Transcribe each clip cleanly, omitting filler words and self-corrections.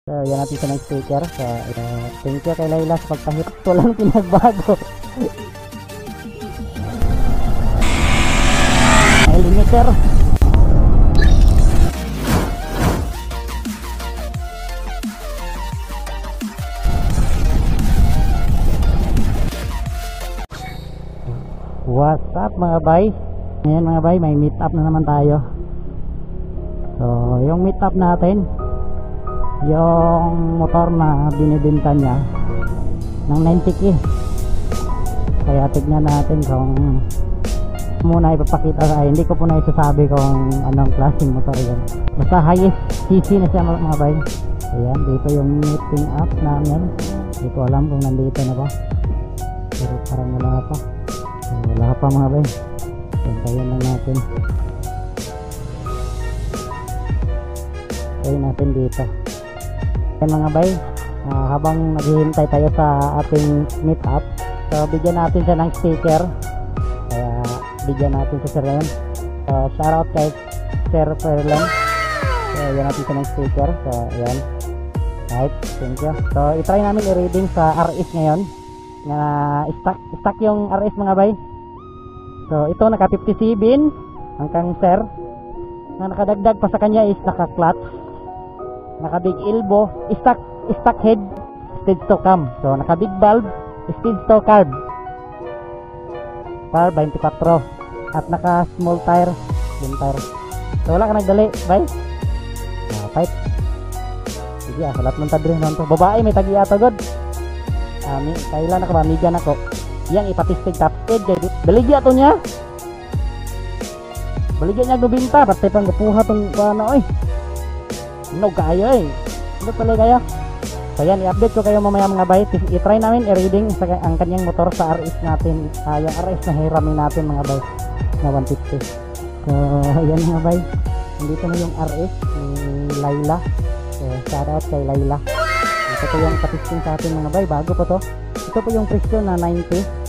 So, yan natin siya ng sticker. So, thank you kay Layla sa pagpahit. Walang pinagbago. Ay, limiter. What's up, mga bay? Ngayon, mga bay, may meet up na naman tayo. So, yung meet up natin, yung motor na binibenta niya ng 90K. Kaya tignan natin kung muna ipapakita. Ay, hindi ko po na isasabi kung anong klaseng motor yun. Basta highest CC na siya, mga bay. Ayan, dito yung meeting up namin. Hindi ko alam kung nandito na ba, pero parang wala pa. Wala pa, mga bay. Hintayin lang natin. Hintayin natin dito. Ayan, mga bay, habang naghihintay tayo sa ating meet up, so bigyan natin siya ng sticker. Kaya bigyan natin si Sir ngayon. So, shoutout kay Sir Ferlon. So, bigyan natin siya ng sticker. So, ayan. Right, thank you. So, itry namin i-reading sa RS ngayon. Na stock yung RS, mga bay. So, ito naka 57 hanggang sir. Na nakadagdag pa sa kanya is naka clutch, naka big elbow, stock head, stage 2 cam. So, naka big valve, stage 2 carb. Carb 24 at naka small tire, slim tire. So, wala ka nagdali, bay. Pipe. Sige, salat man tadre non to. Babae may tagi ato god. Ami, kailan na ka ba? Amiga na ko. Yang ipatistig top speed kay baligya to niya. Baligya niya gubinta, pati pang gupuha tong ano oy. No kayo eh. Ano pala kayo? So yan, i-update ko kayo mamaya, mga bay. I-try namin i-reading sa ang kanyang motor sa RS natin. Yung RS na hiramin natin, mga bay, na 150. So ayan, mga bay. Nandito na yung RS ni Layla. So shout out kay Layla. Ito po yung patisting sa atin, mga bay. Bago po to. Ito po yung presyo na 90.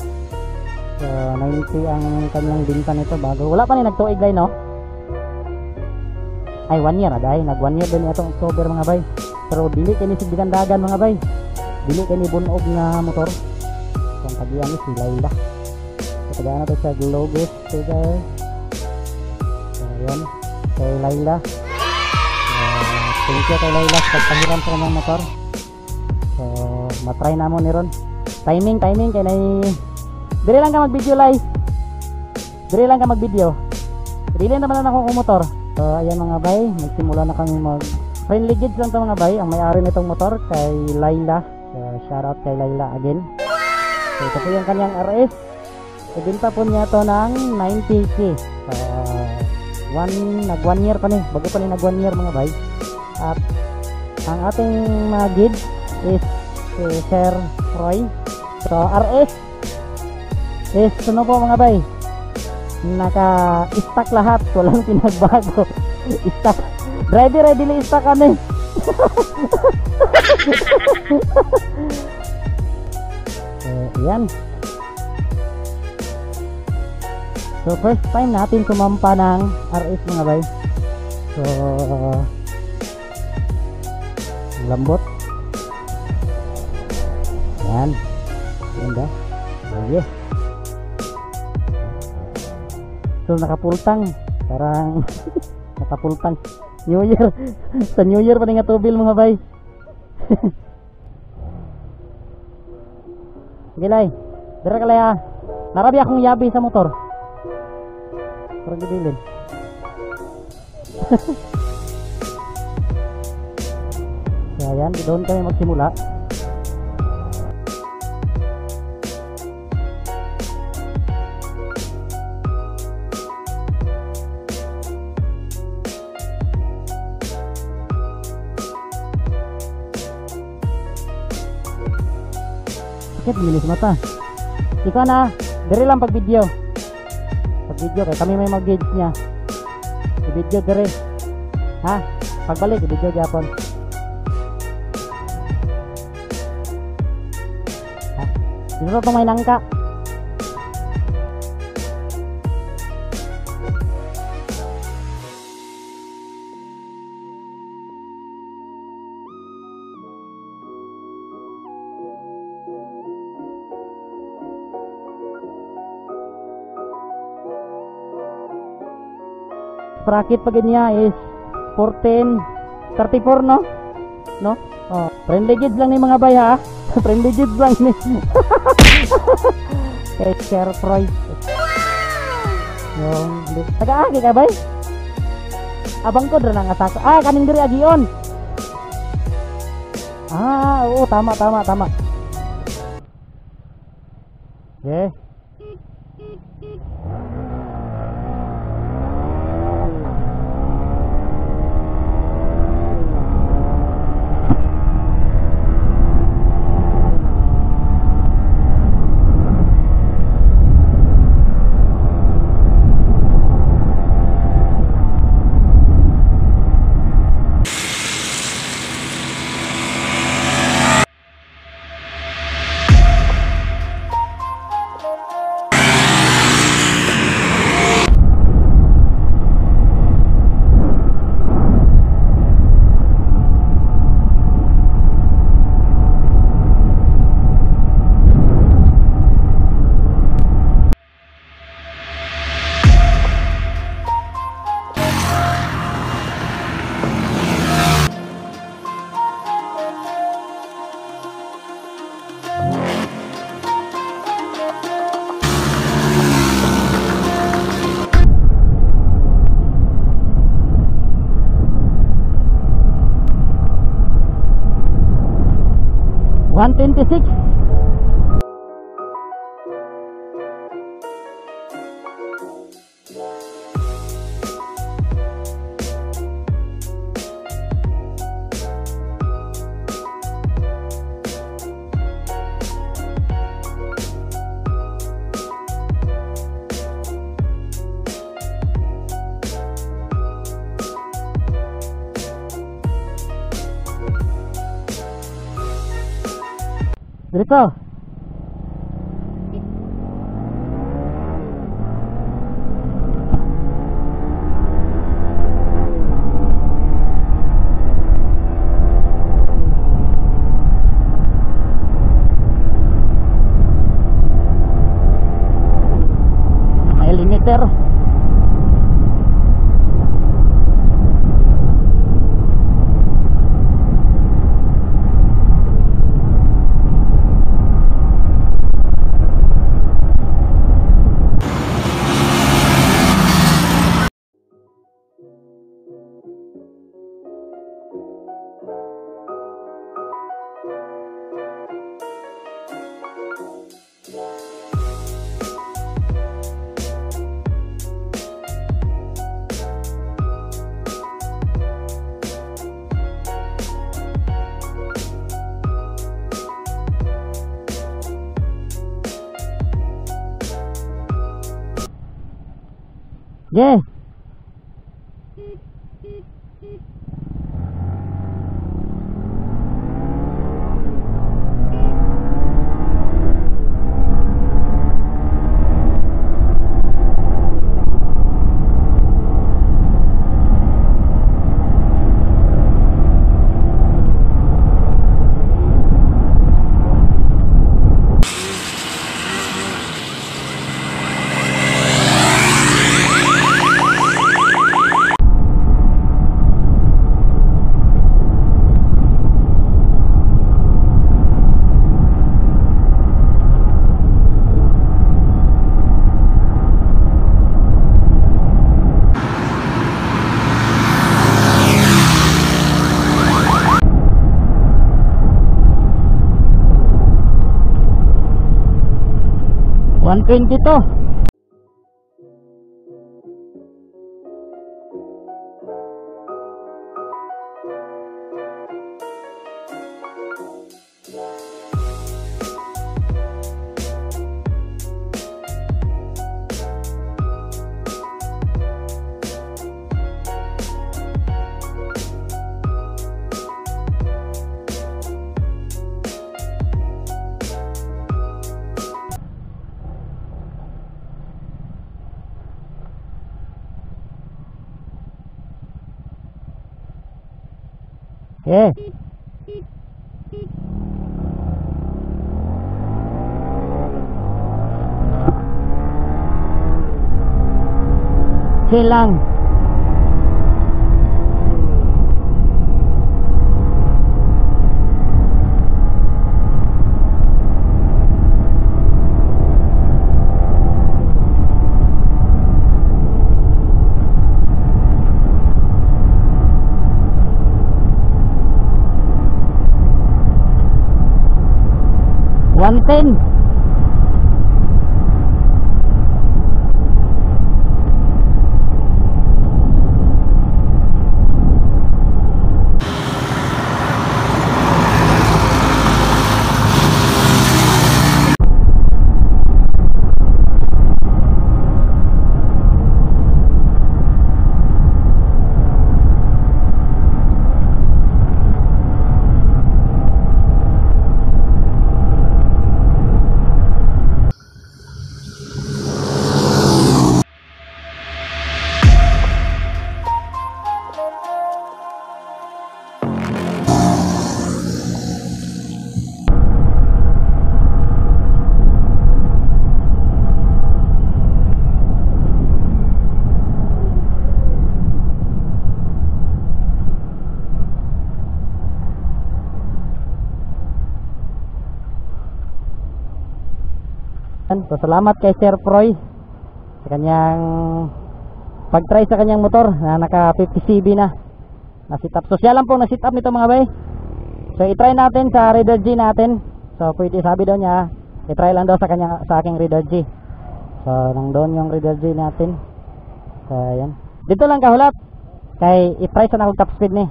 So 90 ang kanyang binta nito bago. Wala pa ni nagtuig lay, no? Ay, 1 year na dahil. Nag 1 year din itong October, mga bay. Pero dili kay ni sigdigandagan, mga bay. Dili kay ni bunog nga motor. So ang tagian ni si Layla. So tagian natin sa Globus sticker. So ayan, kay Layla. So, thank you kay Layla sa pagpahiram sa kanyang motor. So matry na mo ni ron. Timing kay nay. Diri lang ka mag-video, Lay. Diri lang ka mag-video. Dili naman na ako kung motor. So ayan, mga bay, magsimula na kami mag friendly gigs lang to, mga bay. Ang may-ari nitong motor kay Layla. So shout out kay Layla again. So ito po yung kanyang RS. Ibenta po niya to ng 90K. So nag 1 year pa ni. Bago pa ni nag 1 year, mga bay. At ang ating mga guide is si Sir Roy. So RS is ano po, mga bay, naka-stock lahat, walang pinagbago. Stock. Driver ay dili stock kami. So, ayan. So first time natin sumampa ng RS, mga bay. So lambot. Ayan. Ganda. Sige. So nakapultang, parang nakapultang New Year. Sa New Year pa rin nga tubil, mga bay. Sige lay, dira ka lay ah. Narabi akong yabi sa motor. Parang gibilin. So ayan, doon kami magsimula. Sakit, bilis mata. Ikaw na, diri lang pag-video. Pag-video kay kami may mag-gauge niya. I-video diri. Ha? Pagbalik i-video gyapon. Ha? Dito to may nangka. Sprocket pag niya is 1434, no? No? Oh, friendly gids lang ni mga bay ha. Friendly gids lang ni. Kay share price. Yung taga-agi ka bay? Abang ko dra nga sako. Ah, kaning diri agion. Ah, oo, tama tama tama. Okay. 126. Dito. May limiter. Yeah. 122. Yeah. Chill lang. 110. So salamat kay Sir Froy sa kanyang pag-try sa kanyang motor na naka 50 cb na na-sit up. So siya lang pong na-sit up nito, mga bay. So i-try natin sa Raider G natin. So pwede, sabi daw niya, i-try lang daw sa aking Raider G. So nang doon yung Raider G natin. So ayan. Dito lang kahulat. Kay i-try sa nakong top speed ni.